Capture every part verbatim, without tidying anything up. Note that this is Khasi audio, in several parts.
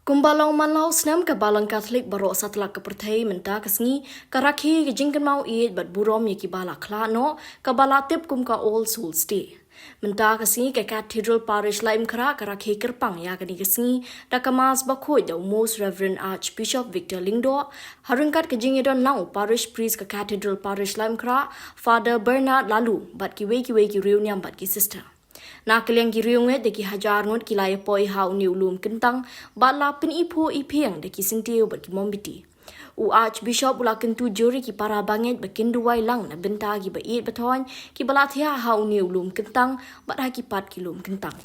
Kumba long man la u snem, ka Balang Katholik baroh satlak ka pyrthei mynta ka sngi ka rakhe ka jingkynmaw ïeit bad burom ïa kiba la khlad noh, kaba la tip kum ka All Souls Day. Mynta ka sngi ka Cathedral Parish Laitumkhrah ka rakhe kyrpang ïa kane ka sngi da ka Mass bakhuid da u Most Reverend Archbishop Victor Lyngdoh, ha ryngkat ka jingïadon lang u Parish Priest ka Cathedral Parish Laitumkhrah, Father Bernard Laloo, bad kiwei kiwei ki riewniam bad ki sister. Na ka liang ki riewngeit da ki hajar ngut ki la ïapoi ha une u lum kyntang, bad la pyniphuh iphieng da ki syntiew bad ki mombiti. U Archbishop u la kyntu jur ïa ki para bangeit ba kin duwai lang na bynta kiba ïeit ba thoiñ, kiba la thiah ha une u lum kyntang bad ha ki pat ki lum kyntang.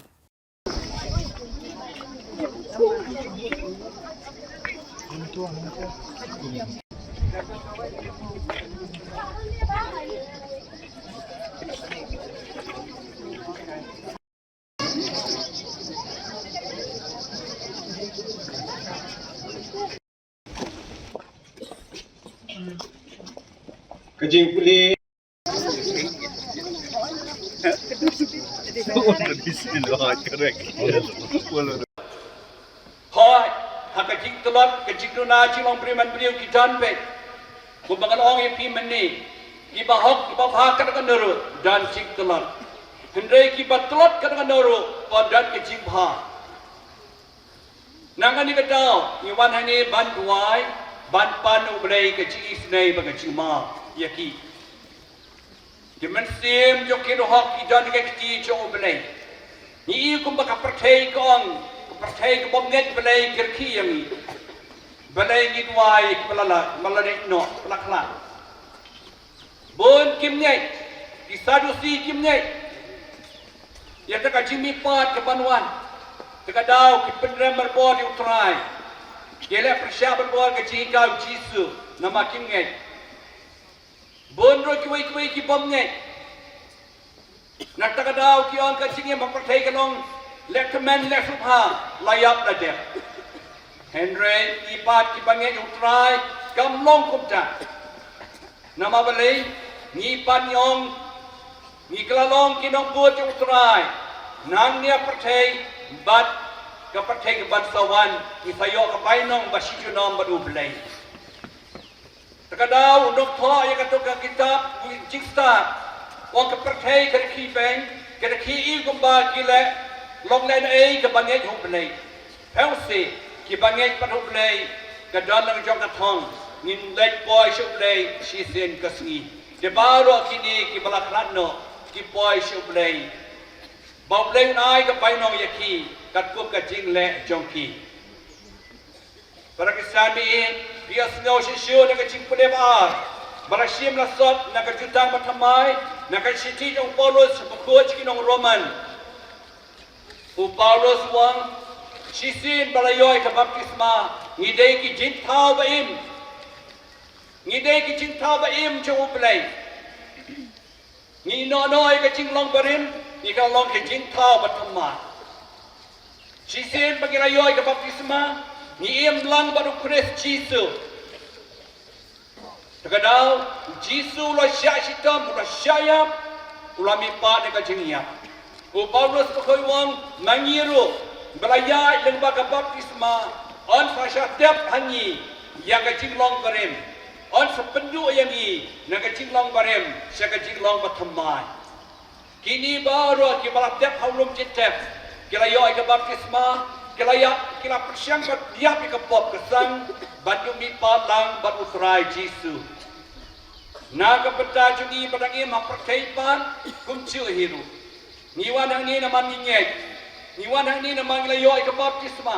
Ka jingpule. Hooid, ha ka jingtlot, ka jingduna, jinglong briew man briew ki don beit. Kumba ngan ong ïa phi mynne, kiba hok, kiba bha, kano kano ruh don jingtlot. Hynrei kiba tlot, kano kano ruh, ym don ka jingbha. Na kane ka daw ngi wan hangne ban duwai, ban pan U Blei ka jingisynei bad ka jingmap ïa ki. Ki mynsiem jong ki ruh hok, ki don ha ka kti jong U Blei. Ngi i kumba ka pyrthei ka ong, ka pyrthei ka bym ngeit Blei ka rkhie ïa ngi. Balei ngi duwai, ba la lait, ba la lait noh, ba la khlad. Bun kim ngeit, ki Sadusi kim ngeit ïa kata ka jingmihpat kaban wan. Te ka daw ki pynrem barabor ïa U Trai. Ki leh pyrshah barabor ka jinghikai U Jisu, namar kim ngeit. Bun ruh kiwei kiwei ki bym ngeit. Na kata ka daw ki ong ka jingim ha pyrthei ka long leh tymmen leh sngewbha, la ïap la dep. Hynrei ngi pat kiba ngeit ha U Trai kam long kumta. Namar balei? Ngi pat ngi ong ngi kylla long ki nongbud jong U Trai. Nangne ha pyrthei bad ka pyrthei kaban sa wan, ngi sa ïoh ka bainong ba shi junom bad U Blei. Te ka daw u nongthoh ïa kato ka kitab u Jingstad u ong ka pyrthei ka rkhie beiñ, ka rkhie ïa u kumba ki leh long lehnohei kaba ngeit ha U Blei. Phi ong shi, kiba ngeit pat ha U Blei, ka don la ka jong ka thong, ngin leit poi sha U Blei shisien ka sngi. Te baroh kine kiba la khlad noh ki poi sha U Blei, ba U Blei un ai ka bainong ïa ki katkum ka jingleh jong ki. Para Khristan, phi ïohsngew shisha na ka jingpule ba ar ba la shim la sot na ka jutang bathymmai, na ka shithi jong u Paulus bakhuid sha ki nong Roman. U Paulus u ong, shisien ba la ïoh ïa ka baptisma ngi dei ki jingthaw ba im. Ngi dei ki jingthaw ba im jong U Blei. Ngi ïehnoh noh ïa ka jinglong barim, ngi kylla long ki jingthaw bathymmai. Shisien ba ngi la ïoh ïa ka baptisma, ngi im lang bad U Khrist Jisu. Te ka daw, U Jisu u la shah shitom, u la shah ïap, u la mihpat na ka jingïap. U Paulus bakhuid u ong, ma ngi ruh ba la ïaid lyngba ka baptisma, yn sa shah tep ha ngi ïa ka jinglong barim. Yn sa pynduh ïa ngi na ka jinglong barim sha ka jinglong bathymmai. Kine baroh kiba la tep ha u lum jingtep, ki la ïoh ïa ka baptisma, ki la ïap, ki la pyrshang ban ïap ïa ka pop ka sang, ban ïoh mihpat lang bad U Trai Jisu. Na ka bynta jong ngi ba dang im ha pyrthei pat, kumjuh hi ruh. Ngi wan hangne namar ngi ngeit. Ngi wan hangne namar ngi la ïoh ïa ka baptisma.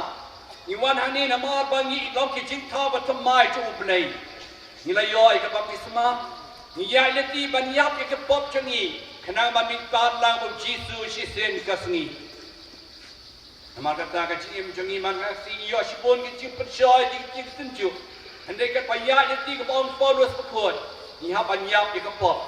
Ngi wan hangne namar ba ngi long ki jingthaw bathymmai jong U Blei. Ngi la ïoh ïa ka baptisma. Ngi ïaid lynti ban ïap ïa ka pop jong ngi, khnang ban mihpat lang bad U Jisu shisien ka sngi. Namar kata ka jingim jong ngi man ka sngi ngi ïoh shibun ki jingpynshoi, ki jingsynjuk. Hynrei katba ïaid lynti kaba ong u Paulus bakhuid, ngi hap ban ïap ïa ka pop.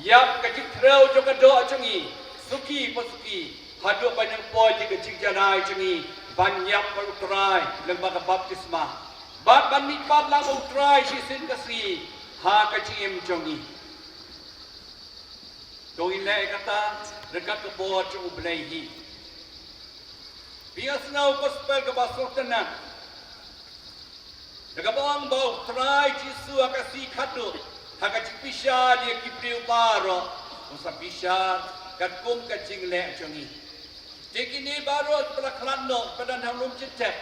Ïap ka jingtrew jong ka doh jong ngi, suki pa suki, haduh ban ïeng poi ïa ka jingjanai jong ngi ban ïap bad U Trai lyngba ka baptisma. Bad ban mihpat lang bad U Trai shisien ka sngi ha ka jingim jong ngi. To ngin leh kata ryngkat ka bor jong U Blei hi. Phi ïohsngew u gospel kaba sngewtynnat. Da kaba ong ba U Trai Jisu ha ka sngi khatduh, ha ka jingbishar ïa ki briew baroh, un sa bishar katkum ka jingleh jong ngi. Te kine baroh kiba la khlad noh, kiba don ha lum jingtep,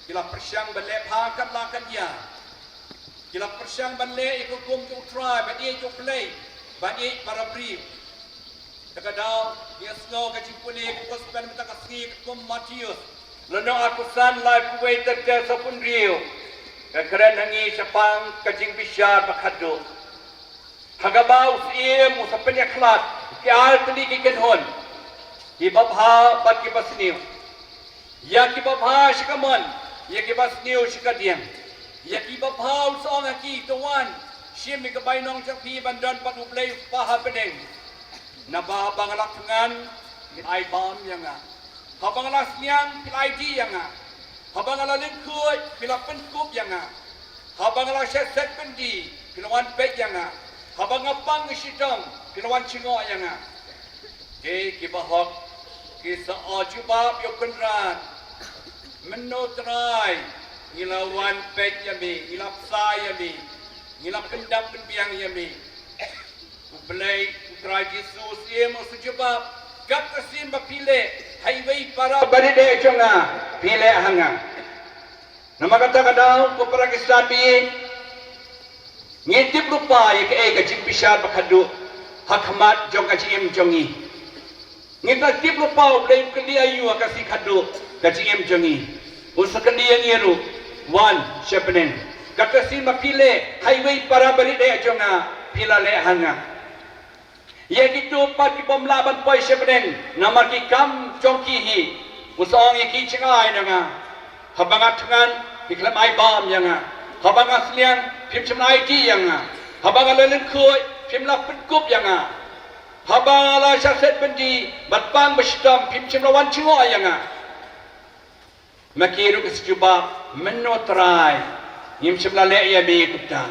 ki la pyrshang ban leh bha kat la kat ïa. Ki la pyrshang ban leh ïa ka hukum jong U Trai, ban ïeit ïa U Blei, ban ïeit para briew. Te ka daw, ngi sngew ka jingpule ka gospel mynta ka sngi katkum u Mathaios. Lynnong arphew san, laiphew wei tad ter sawphew hynriew. Ka kren ha ngi shaphang ka jingbishar ba khatduh. Ha kaba u Syiem u sa pynïakhlad ki ar tylli ki kynhun, kiba bha bad kiba sniew. Ïa kiba bha sha ka mon, ïa kiba sniew sha ka dieng. Ïa kiba bha u sa ong ha ki, to wan, shim ïa ka bainong jong phi ban don bad U Blei U Kpa ha bneng. Naba haba nga la thngan, phi la ai bam ïa nga. Haba nga la sliang, phi la ai dih ïa nga. Haba nga la lyngkhuid, phi la pynkup ïa nga. Haba nga la shah set byndi, phi la wan peit ïa nga. Haba nga pang shitom, phi la wan jngoh ïa nga. Te kiba hok ki sa ong jubab ïa U Kynrad, mynno Trai, ngi la wan peit ïa me, ngi la bsa ïa me, ngi la pyndap pynbiang ïa me. U Blei, U Trai Jisu u Syiem u sa jubab, kat ka sien ba phi leh ha iwei i para barit eh jong nga, phi leh ha nga. Namar kata ka daw, ko para Khristan ba ïeit, ngi tip lypa ïa kaei ka jingbishar ba khatduh ha khmat jong ka jingim jong ngi. Ngi tip lypa U Blei u kylli aïu ha ka sngi khatduh ka jingim jong ngi. Un sa kylli ïa ngi ruh, wan sha bneng. Kat ka sien ba phi leh ha iwei i para barit eh jong nga, phi la leh ha nga. Ïa kito pat ki bym lah ban poi sha bneng namar ki kam jong ki hi, u sa ong ïa ki, jngai na nga. Haba nga thngan, phi khlem ai bam ïa nga. Haba nga sliang, phim shym la ai dih ïa nga. Haba nga la lyngkhuid, phim la pynkup ïa nga. Haba nga la shah set byndi bad pang ba shitom, phim shym la wan jngoh ïa nga. Ma ki ruh ki sa jubab, mynno Trai, ngim shym la leh ïa me kumta.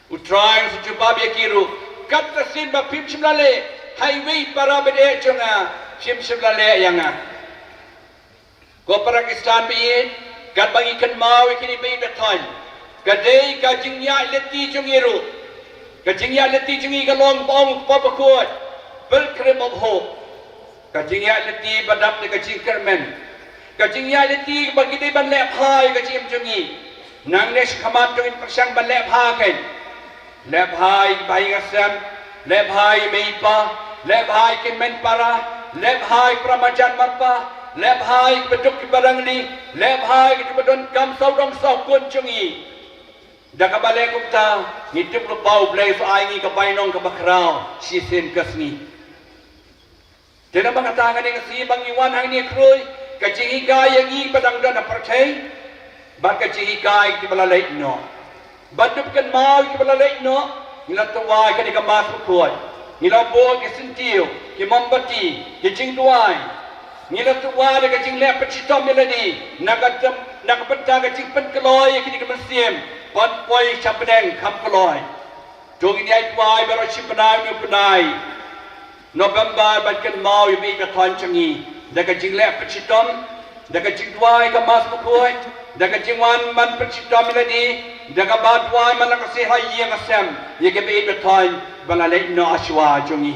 U Trai u sa jubab ïa ki ruh, kat ka sien ba phim shym la leh ha iwei i para barit eh jong nga, phim shym la leh ïa nga. Ko para Khristan ba ïeit, katba ngi kynmaw ïa kine ba ïeit ba thoh, ka dei ka jingïaid lynti jong ngi ruh. Ka jingïaid lynti jong ngi ka long ba ong u Kpa Bakhuid, pilgrim of hope. Ka jingïaid lynti ba dap da ka jingkyrmen. Ka jingïaid lynti ba ngi dei ban leh bha ïa ka jingim jong ngi. Nangne shakhmat to ngin pyrshang ban leh bha kein. Leh bha ïa ki bahaïing hasem, leh bha ïa i mei i pa, leh bha ïa ki hynmen para, leh bha ïa ki para marjan marpa, leh bha ïa ki baduk ki barangli, leh bha ïa ki badonkam sawdong sawkun jong ngi. Da kaba leh kumta, ngi tip lypa U Blei u sa ai ngi ka bainong kaba khraw shisien ka sngi. Te namar kata, ha kane ka sngi ba ngi wan hangne khrui, ka jinghikai ïa ngi ba dang don ha pyrthei bad ka jinghikai ïa kiba la leit noh. Ban da pynkynmaw ïa kiba la leit noh, ngi la tyrwa ïa kane ka Mass Bakhuid. Ngi la buh ki syntiew, ki mombati, ki jingduwai. Ngi la tyrwa da ka jingleh pynshitom ïa lade na ka tem-, na ka bynta ka jingpynkloi ïa kine ki mynsiem ban poi sha bneng kham kloi. To ngin ïai duwai baroh shi bnai, hynñiew bnai November, ban kynmaw ïa i ba ïeit ba thoh jong ngi da ka jingleh pynshitom, da ka jingduwai ka Mass Bakhuid, da ka jingwan ban pynshitom ïa lade, da kaba duwai man la ka sngi ha ïing ha sem ïa ki ba ïeit ba thoh ba la leit noh shuwa jong ngi.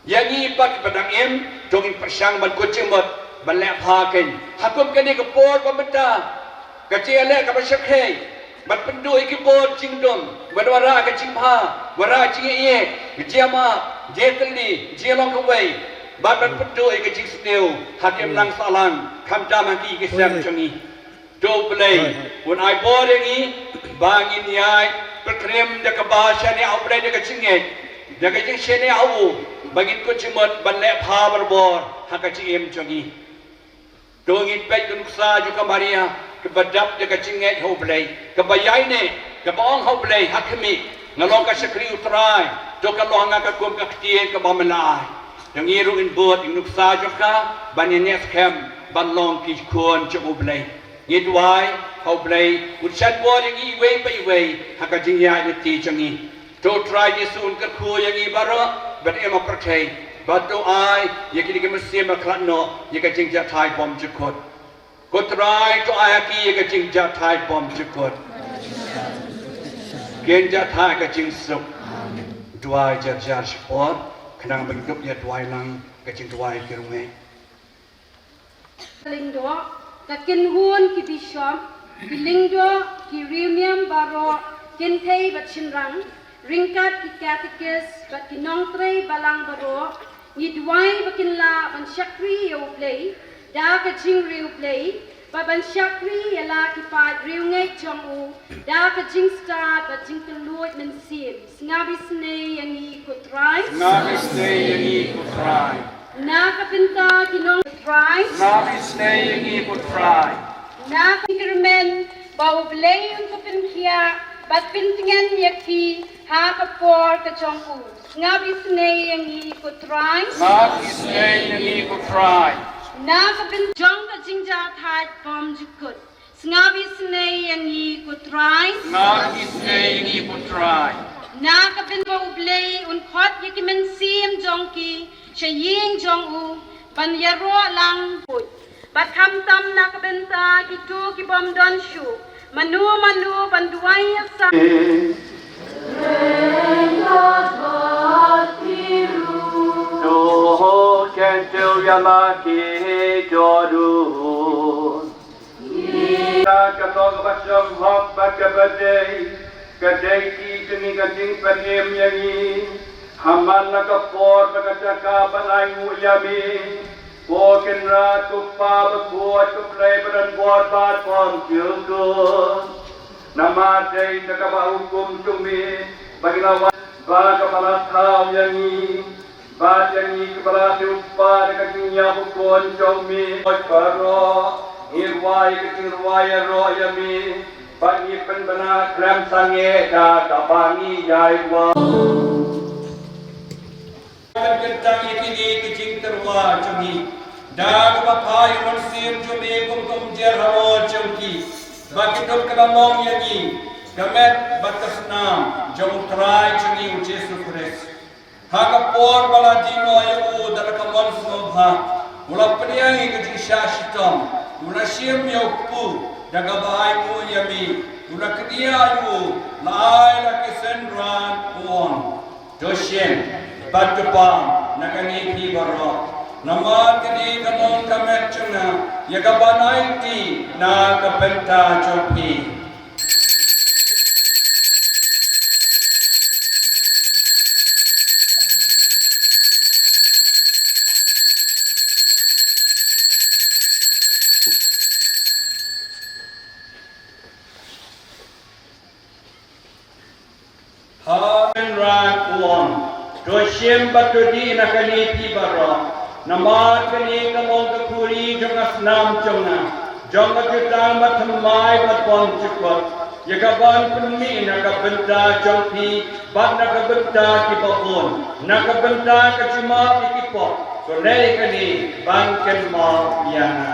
Ïa ngi pat kiba dang im, to ngin pyrshang ban kut jingmut ban leh bha kein ha kum kane ka por ba mynta. Ka jingïaleh kaba shyrkhei, ban pynduh ïa ki bor jingdum, ban wanrah ka jingbha, wanrah jingïeit, ka jingïamap, jingïatylli, jingïalong kawei, bad ban pynduh ïa ka jingsniew ha ki imlang sahlang, khamtam ha ki, ki sem jong ngi. To U Blei un ai bor ïa ngi ba ngin ïai pilgrim da kaba shaniah ha U Blei da ka jingngeit, da ka jingshaniah ha u, ba ngin kut jingmut ban leh bha barabor ha ka jingim jong ngi. To ngin peit ka nuksa jong ka Maria kaba dap da ka jingngeit ha U Blei, kaba ïaineh, kaba ong ha U Blei, ha khmih, nga long ka shakri U Trai, to ka long ha nga katkum ka ktien kaba me la ai. To ngi ruh ngin bud ïa ka nuksa jong ka ban ïaineh skhem ban long ki khun jong U Blei. Ngi duwai ha U Blei un shon bor ïa ngi iwei pa iwei ha ka jingïaid lynti jong ngi. To U Trai Jisu un kyrkhu ïa ngi baroh ba dang im ha pyrthei, bad to ai ïa kine ki mynsiem ba khlad noh ïa ka jingjahthait bymjukut. Ko Trai, to ai ha ki ïa ka jingjahthait bymjukut. Kin jahthait ka jingsuk. Duwai jar jar shipor, khnang ban ïa duwai lang ka jingduwai ki rungei. Lyngdoh, ka kynhun ki bishop, ki lyngdoh, ki riewniam baroh, kynthei bad shynrang, ryngkat ki katekis bad ki nongtrei balang baroh, ngi duwai ba kin lah ban shakri ïa U Blei da ka jingriewblei, bad ban shakri ïa la ki paid riewngeit jong u da ka jingstad bad jingkylluid mynsiem. Sngap isynei ïa ngi, ko Trai. Sngap isynei ïa ngi, ko Trai. Na ka bynta ki nong, ko Trai. Sngap isynei ïa ngi, ko Trai. Na ka kyrmen ba U Blei un sa pynkhiah bad pyntngen ïa ki ha ka por ka jong u. Sngap isynei ïa ngi, ko Trai. Sngap isynei ïa ngi, ko Trai. Na ka bynta jong ka jingjahthait bymjukut. Sngap isynei ïa ngi, ko Trai. Sngap isynei ïa ngi, ko Trai. Na ka bynta ba U Blei un khot ïa ki mynsiem jong ki sha ïing jong u ban ïaroh lang. Bad khamtam na ka bynta kito ki bym don shuh mano mano ban duwai ïa sa. To kyntu ïa la ki jadun. Ka long kaba shem hok bad kaba dei, ka dei ki jong ngi ka jingpynim ïa ngi. Ha man la ka por bad ka jaka ban ainguh ïa me, ko Kynrad, ko Kpa bakhuid, ko Blei badonbor bad bymjukut. Namar dei da kaba hukum jong me ba ngi la wan, ba kaba la thaw ïa ngi. Bad ïa ngi kiba la pynpaw da ka jingïap u Khun jong me. Baroh ngi rwai ka jingrwai ïaroh ïa me, bad ngi pynbna khlem sangeh da kaba ngi ïai rwai. Kan kyntang ïa kine ki jingtyrwa jong ngi da kaba phai u Mynsiem jong me kum ka umjer halor jong ki, ba kin don ka la long ïa ngi ka met bad ka snam jong U Trai jong ngi U Jisu Khrist. Ha ka por ba la dieng noh ïa u da ka mon sngewbha, u la pdiang ïa ka jingshah shitom, u la shim ïa u kpu da kaba ainguh ïa me, u la kdiah ïa u, la ai la ki synran, u ong, to shim bad to pang na kane phi baroh, namar kane ka long ka met jong nga, ïa kaban aiti na ka bynta jong phi. Ha Kynrad, u ong, to shim bad to dih na kane phi baroh, namar kane ka long ka khuri jong ka snam jong nga, jong ka jutang bathymmai bad bymjukut, ïa kaban pynmih na ka bynta jong phi bad na ka bynta kiba bun, na ka bynta ka jingmap ïa ki pop. To leh kane ban kynmaw ïa nga.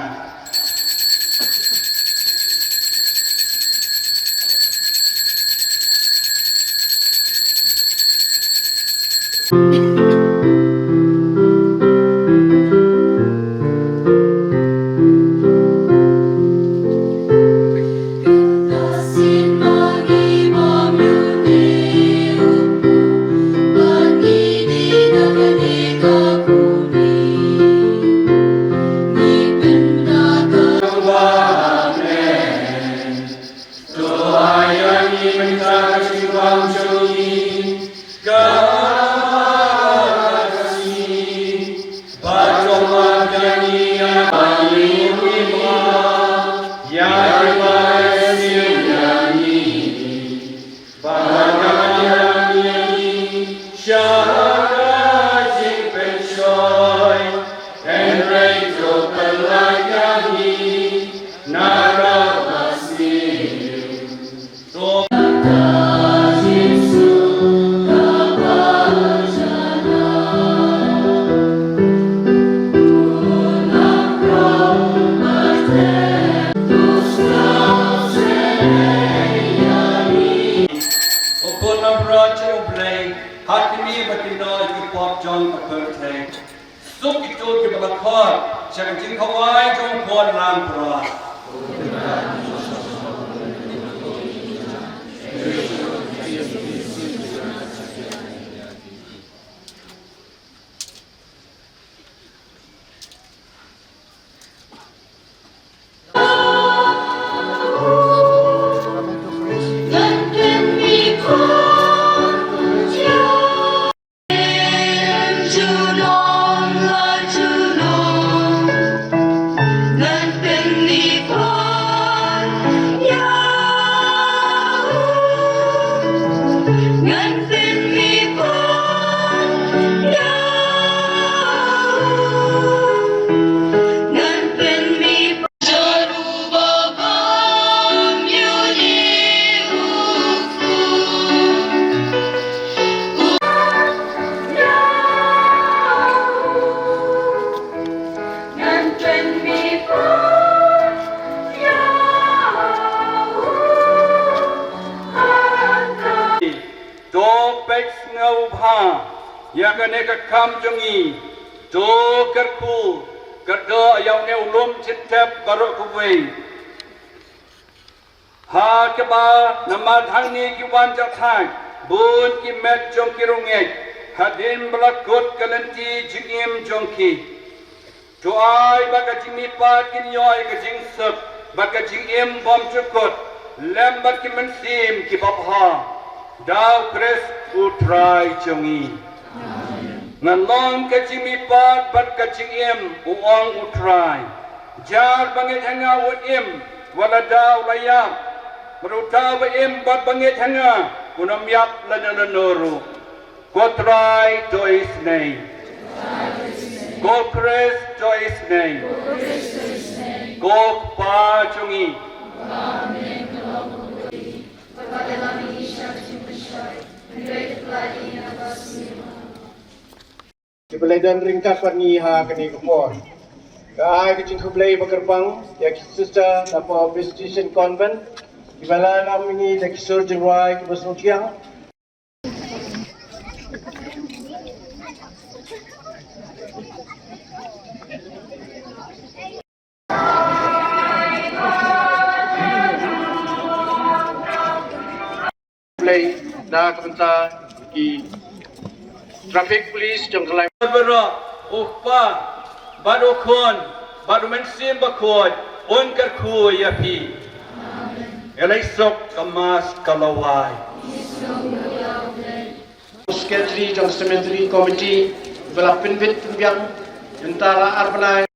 Ko Khun Langbrot jong U Blei, ha khmih bad kynnoh ïa ki pop jong ka pyrthei. Suk kito kiba la khot sha ka jingkhawai jong U Khun Langbrot. To peit sngewbha ïa kane ka kam jong ngi. To kyrkhu kyrdoh ïa une u lum jingtep baroh kawei. Ha kaba namar hangne ki wan ja thait bun ki met jong ki riewngeit hadien ba la kut ka lynti jingim jong ki. To ai ba ka jingmihpat kin ïoh ïa ka jingsuk bad ka jingim bymjukut lem bad ki mynsiem kiba bha. Da U Khrist U Trai jong ngi. Ngan long ka jingmihpat bad ka jingim, u ong U Trai. Jar ba ngeit ha nga un im wat la da u la ïap, bad uta uba im bad ba ngeit ha nga un ym ïap lano lano ruh. Ko Trai to isynei. Ko Khrist to isynei. Ko Kpa jong ngi. Kiba la don ryngkat bad ngi ha kane ka por. Ka ai ka jingkhublei ba kyrpang ïa ki sister na ka Visitation Convent kiba la ïalam ïa ngi da ki sur jingrwai kiba sngewthiang. Khublei na ka bynta ki traffic police jong ka lain. Baroh, U Kpa bad U Khun bad U Mynsiem Bakhuid un kyrkhu ïa phi. Ïa la isuk ka Mass ka la wai. Secretary jong Cemetery Committee ba la pynbit pynbiang mynta la ar bnai.